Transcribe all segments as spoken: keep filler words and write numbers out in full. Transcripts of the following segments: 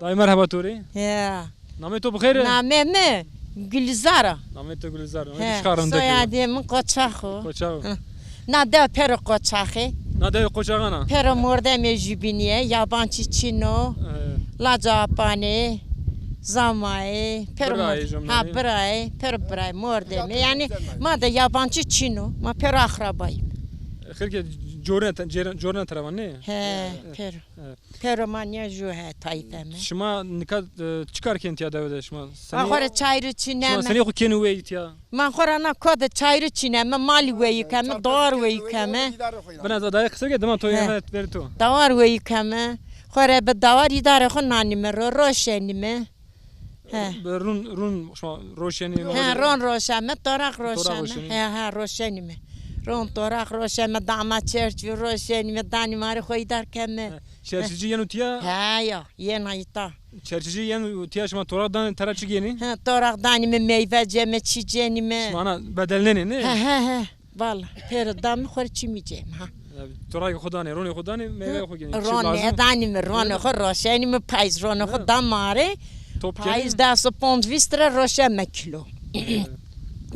Dayê merheba to rê. Ya. Namê to bi xêr e? Namê mi Gülizar a. Namê to Gülizar. Namê to çiqa rindek o. Soyadê mi Qoçax o. Qoçax o. Hı. Na dew pêro qoçax ê. Na dew qoçaxan a? Pêro mordemê jubînî yê, yabancî çin o. He. Laca apanê, zamayê, pêro birayê mordem-, ha, birayê, pêro birayê, mordemê. Yanî ma de yabancî çin o. Ma pêro axrabayî. Xêr ke corine te-, cêre-, corine terevan nê? He, pêro. He. Pêro ma nîya jû he tayîfe mi. Şima nika, e, çi kar kenî tîya dewe de şima? Ma xo rê çayîrî çîneme. Şima senî xo kenî weyî tîya? Ma xo ra na ko de çayîrî çîneme, malî weyî keme, dawar weyî keme. Bina ez adaya qise ke dima to yeme verî to. Dawar weyî keme. Xo rê bi dawar îdarê xo nanîme ro, roşenîme. He. Bi rûn, rûn şima roşenî? He, rûn roşeme, toraq roşeme. He, he, roşenîme. Rûn toraq roşeme, dama çerçî roşenîme, danîme arê xo îdar keme. He. Çerçîcî yeno tîya? He ya, yena îta. Çerçîcî yeno tîya, şima toraq danê, tera çi gênî? He, toraq danîme, meyve ceme, çî cenîme. Şima ana bedelnenê, nê? He, he, he. Valla, pêro dame xo rê çîmî ceme, ha. Ya, toraqê xo danê, ronê xo danê, meyveyê xo gênî. Çi lazim? Ronê danîme, ronê xo roşenîme, payîz ronê xo dame arê. Top kenê? Payîz des û ponc vîst lîre roşeme kîlo.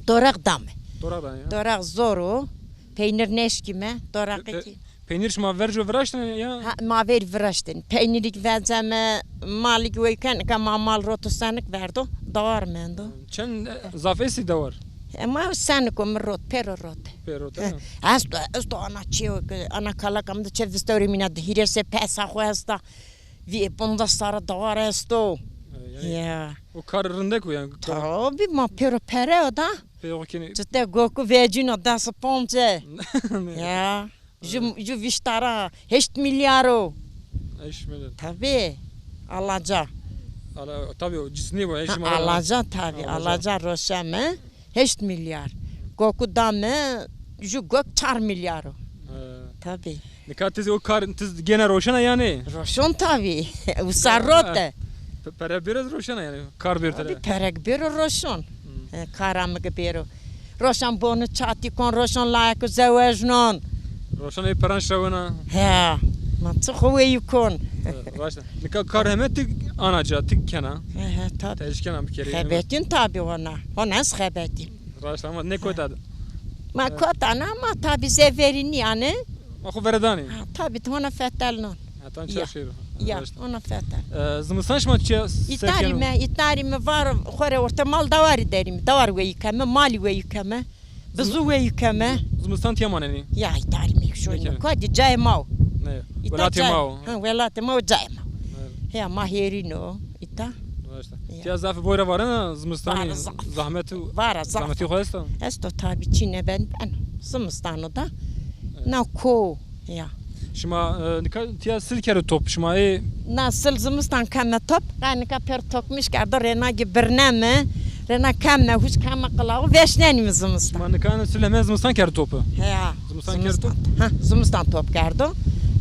Toraq dame. Toraq dame ya. Toraq zor o. Peynir nêşkîme, toraqê kî. Peynîr şima verco viraştene ya? Ha, ma verî viraştene. Peynîrî kî veceme, malî kî weyî kene, nika ma mal roto senik verdo, dawar mendo. Çend, e, zaf estî dawar? E, ma senik o, mi rot, pêro rot. Pêro rot, ha. Esto, esto ana çêyo ke, ana kalaka mi de çê vistewrê mîna de, hîrêsê pesa xo esta. Vî pondas serre dawar esto. E, yanî ya. O kar rindek o yanî. Tabî, ma pêro pere o da. Pêro kenî. Çite goku vecîno des û ponc e. Ya. Ju, ju vîşt tara heşt milyar o. Heşt milyar. Tabî. Alaca. Ala, tabî o cisnî bu, heşt milyar. Alaca tabî, alaca roşeme heşt milyar. Goku dame, ju gok çar milyar o. He. Tabî. Nika ti zî o kar, ti zî gêne roşena yanî? Roşon tabî. Usa rote. Pe-, pere bêro roşena yanî. Kar bêro tere. Tabî, perek bêro roşon. Hmm. He, kara mi ki bêro. Roşan bonu çatî kon, roşan layeko zewejnon. Roşan ê peran şewena. He, ma çi xo weyî kon. He, raşt. Nika kar heme ti ana ca, ti kena. He, he, tabî. Ti eşkena bikerî. Xebetîn tabî ona. Hona ez xebetîn. Raşt ama ne kota? Ma kota na, ma tabî zê verî nîyanê. Ma xo veredanê. Ha, tabî ti hona fetelnon. Hetan çar şêro. Ya, ona fetel. E, zimistan şima çi? Îtarîme, îtarîme var, xo rê orte mal dawarî derîme. Dawar weyî keme, malî weyî keme. Bizu weyî keme. Zimistan tîya manenî? Ya, îtarîme şoyîme. Kotî cayê ma o. Ne? Welatê ma o. Ha, welatê ma o, cayê ma o. Heya ma hêrîn o. Îta. Raşt a. Ya. Tîya zaf boyra varena zimistanî? Vara zaf. Zahmet û... Vara zaf. Zahmetî xo esta? Esto tabî, çîne ben beno. Zimistano da. Evet. Na ko ya. Şima, e, nika tîya sil kero top şima ê? Na sil zimistan keme top. Qe nika pêr tokmiş kerdo, rêna gî birneme. Rêna keme huşk, keme qilaxu, veşnenîme zimistan. Şima nika sil heme zimistan kero top? Heya. Zimistan kerdo? Ha, zimistan top kerdo.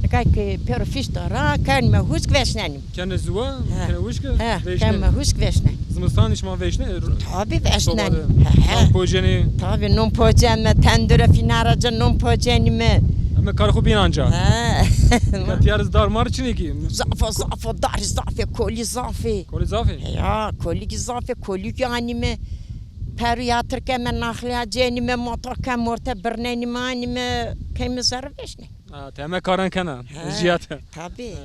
Nika ki pêro fîşto ra, kenîme huşk, veşnenîme. Kene ziwa, kene huşk, veşnenîme. He, keme huşk, veşnenîme. Zimistan şima veşne? Tabî veşnenîme. He, he. Non pocenî? Tabî non poceme, tendure fînara ci non pocenîme. Heme karê xo bîn anca. He. Nika tîya rê dar mar çinê kî? Zaf o, zaf o, darî zaf ê, kolî zaf ê. Kolî zaf ê? He ya, kolî kî zaf ê, kolî kî anîme. Perû yatir keme, naxliya cenîme, motor keme orte, birnenîme, anîme, keme zerre veşne. Ha, ti heme karan kena. He, jîyate. Tabî. He.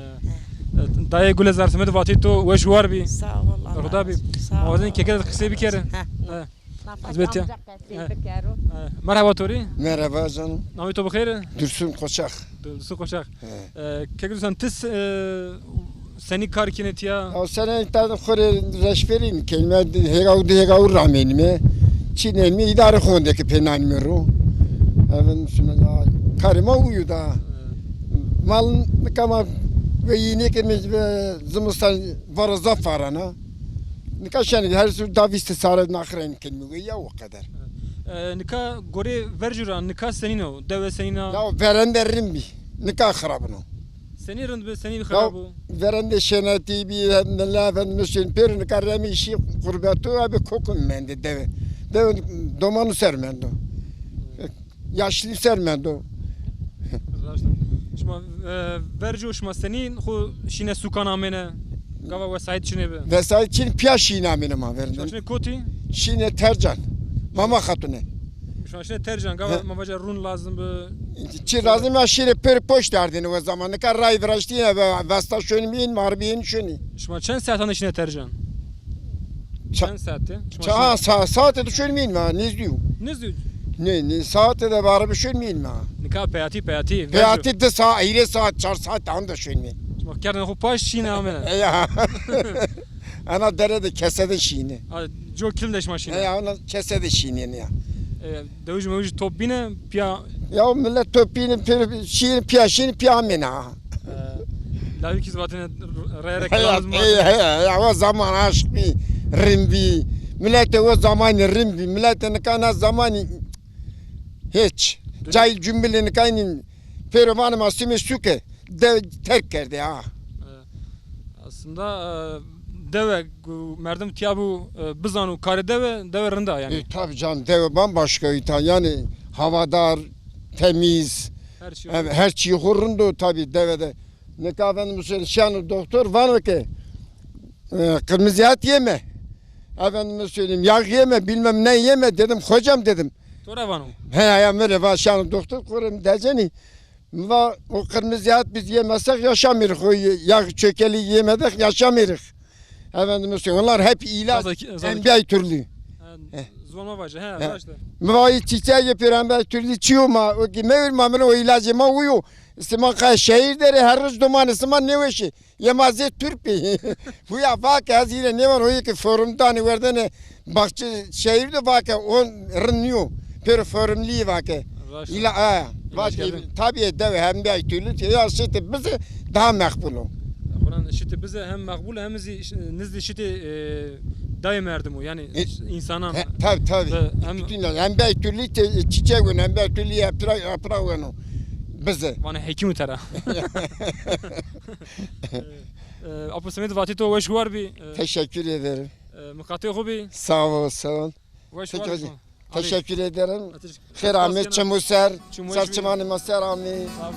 Dayê Gule, zersimê de vatê to weş war bî. Sağ ol, Allah razı olsun. Sağ ol. Ma wazên keke de qisey bikerê. He. He. Nafa amca qesey bikero. He. Merheba to rê. Merheba canım. Namê to bi xêr? Dursun Koçak. Dursun Koçak. He. E, kek Dursun, ti s-, e, senî kar kenê tîya? Ya senî ta xo rê reşverîn kenîme, hêga û di hêga û ramenîme. Çînenîme, îdarê xo de ki pênanîme ro. Efendim, şima ya, karê ma uyu da. Mal nika ma weyî nêkenîme, zimistan vara zaf varena. Nika şenî her su da vîst serre naxirên kenîme weyî ya, o qeder. E, nika gorê vercû ra nika senîn o? Dewe senîn a? Ya verende rind bî. Nika xirab bino. Senî rind bi, senî xirab o? Ya verende şenetî bî, hem de la efendim şên pêro nika remî şî qurbeto, abi kokun mende dewe. Dewe domanu ser mendo. Yaşlî ser mendo. Raşt a. Şima, e, verco şima senî xo şîne sûkan amêne? Gava wesayît çinê bi. Vesayît çin, pîya şîne amîne ma verîn. Şima şinê kotî? Şîne Tercan. Mama Xatune. Şima şinê Tercan, gava ma vaca rûn lazim bi. Çi lazim ya, şîne pêro poşt derdîne o zaman. Nika ray viraştîne ve vesta şonî mîn, marbîn şonî. Şima çend saetan de şinê Tercan? Ça-, çend saete? Ça-, sa-, saate de şonî mîn ma, nêzdî yo. Nêzdî yo? Nê, nê, saate de barê bi şonî mîn ma. Nika peyatî, peyatî. Peyatî di saat, hîrê saat, çar saat de şonî mîn. Şima kerdin xo paş şîne amêne. Ya. Ana dere de kese de şîne. Ha, co kilm de şima şîne. Ya, ana kese de şîne ya. E, dewij mewij top bîne, pîya. Ya millet top bîne, pir şîne, pîya şîne, pîya amêne ha. E, lavîkî zî vatêne reyerek yalnız ma. Ya, ya, ya, o zaman aşq bî, rind bî. Millet o zaman rind bî. Millet nika na zaman hiç. Cahil cumbilê nika înî pêro vanê ma sîmê sûke. Dewe terk kerdê ha. E, aslında, e, dewe, gu-, merdim tîya bû, e, bizano karê dewe, dewe rind a yanî. E, tabii canım, dewe bambaşka îta. Yanî havadar, temiz. Her çî. Her çî xo rind o tabii dewe de. Nika efendime söyleyeyim, şeno doktor vano ke, e, kırmızı et yeme. Efendime söyleyeyim, yağ yeme, bilmem ne yeme dedim, hocam dedim. To ra vano? He, ya mi rê va şeno doktor, korê mi decenî. Mi va, o kırmızı et biz yemezsek yaşamıyoruz. O ye-, yağ çökeli yemedik, yaşamıyoruz. Efendime söyleyeyim, onlar hep ilaç, enbiyay türlü. Zazakî, zazakî. Ha, ziwan ma vaje, he, vaje. Mi va, çiçeği yapıyor, enbiyay türlü çiyo ma, o ki mevir ma, mi o ilacê ma uyo. Sima qay şehir derê, her roz domanê sima nêweşî. Yê ma zê Türk bî. Huya vake ez hîrê nêvan, o yê ki forum danê werdene baxçe şehir de vake, o rind nîyo. Pêro forumlî vake. Raşt. Îla, e, vake, tabii dewe hem bir türlü ya, şitê bize daha makbul o. Xuran şitê bize hem makbul hem zî ş-, nizdî şitê, e, dayê merdim o. Yanî, e, însanan. He, tabii, tabii. Hem bütün hem bir türlü te-, çiçek weno, hem bir türlü yaprak, yaprak weno. Bize. Vanê hekim û tera. E, e, Apo Semêd, vatê to weş war bî. E, teşekkür ederim. E, miqatê xo bî. Sağ ol, sağ ol. Weş war bî. Teşekkür ederim. Xêr amê, çimû ser, ser çimanê ma ser amê. Sağ ol.